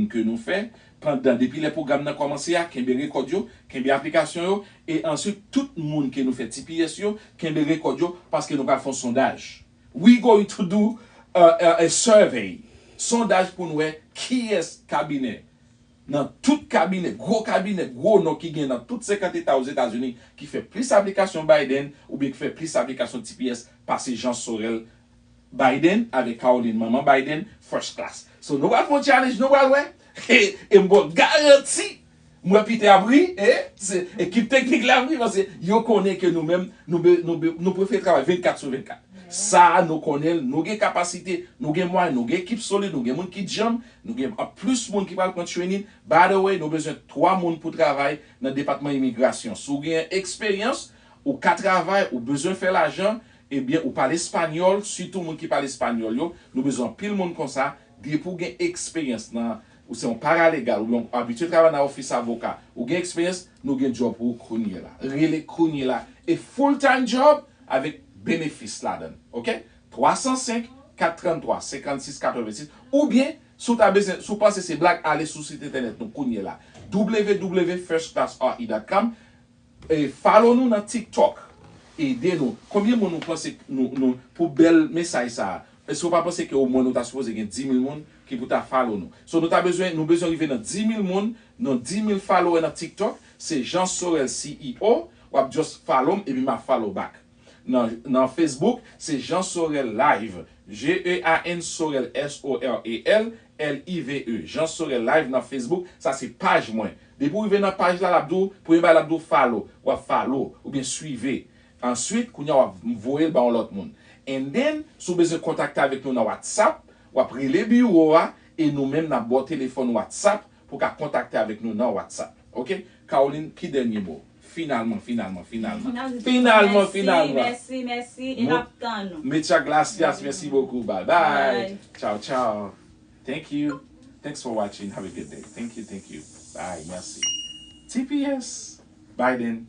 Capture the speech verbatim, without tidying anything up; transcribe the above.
ke nou fè pandan, depi lè pwogram nan kòmanse a, kenbe rekòd yo, kenbe aplikasyon yo, e answit tout moun ke nou fè T P S yo, kenbe rekòd yo, paske nou pral fè yon sondaj. We going to do a, a, a survey. Sondaj pou n wè kiyès kabinè nan tout kabinè, gwo kabinè, gwo non ki gen nan tout senkant eta Ozetazini ki fè plis aplikasyon Biden oubyen ki fè plis aplikasyon T P S pase Jean Sorel Biden avèk Caroline Manman Biden, first class. So, nou pral fè yon challenge, nou pral wè. E, e m ba w garanti, m wè Peter ap ri, e, se, ekip teknik la ap ri, paske yo konnen ke nou menm, nou, be- nou, be- nou prefere travay vennkat sou vennkat. Sa a, nou konnen l, nou gen kapasite, nou gen mwayen, nou gen ekip solid, nou gen moun ki djanm, nou gen an plis moun ki pral pran training. By the way, nou bezwen twa moun pou travay nan depatman imigrasyon. Si w gen eksperyans, ou ka travay, ou bezwen fè lajan, ebyen, ou pale espanyòl, sitou moun ki pale espanyòl yo, nou bezwen anpil moun konsa, depi w gen eksperyans nan, ou se yon paralegal, oubyen w abitye travay nan ofis avoka, ou gen eksperyans, nou gen djòb pou ou kounye la. Rele kounye la. E full time job avèk benefis ladan l, oke? Twa san senk, kat trannntwa, senkannsis, katrevensis, oubyen, si w ta bezwen, si w panse se blag, ale sou sit entènèt nou kounye la, w w w first class r e dot com, e follow nou nan TikTok. Ede nou. Konbyen moun nou panse nou, nou pou bèl mesaj sa a? Èske w pa panse ke omwen nou ta sipoze gen dis mil moun ki pou ta follow nou? So, nou ta bezwen, nou bezwen rive nan dis mil moun, nan dis mil follower nan TikTok, se Jean Sorel C E O, w ap just follow m epi m a follow back. Nan, nan Facebook, se Jean Sorel Live, G E A N Sorel, S O R E L, L I V E, Jean Sorel Live nan Facebook, sa se paj mwen. Depi w rive nan paj la, l ap di w, premye bagay l ap di w follow, w ap follow, oubyen swive. Answit, kounye a w ap voye l ba yon lòt moun. And then, si w bezwen kontakte avèk nou nan WhatsApp, w ap rele biwo a, e nou menm n ap ba w telefòn WhatsApp pou w ka kontakte avèk nou nan WhatsApp. Oke? Caroline, ki dènye mo? Finalman, finalman, finalman. Finalman, finalman. Mèsi, mèsi, e n ap tann nou. Muchas gracias, merci beaucoup. Bye bye. Ciao, ciao. Thank you. Thanks for watching. Have a good day. Thank you, thank you. Bye, merci. T P S, Biden,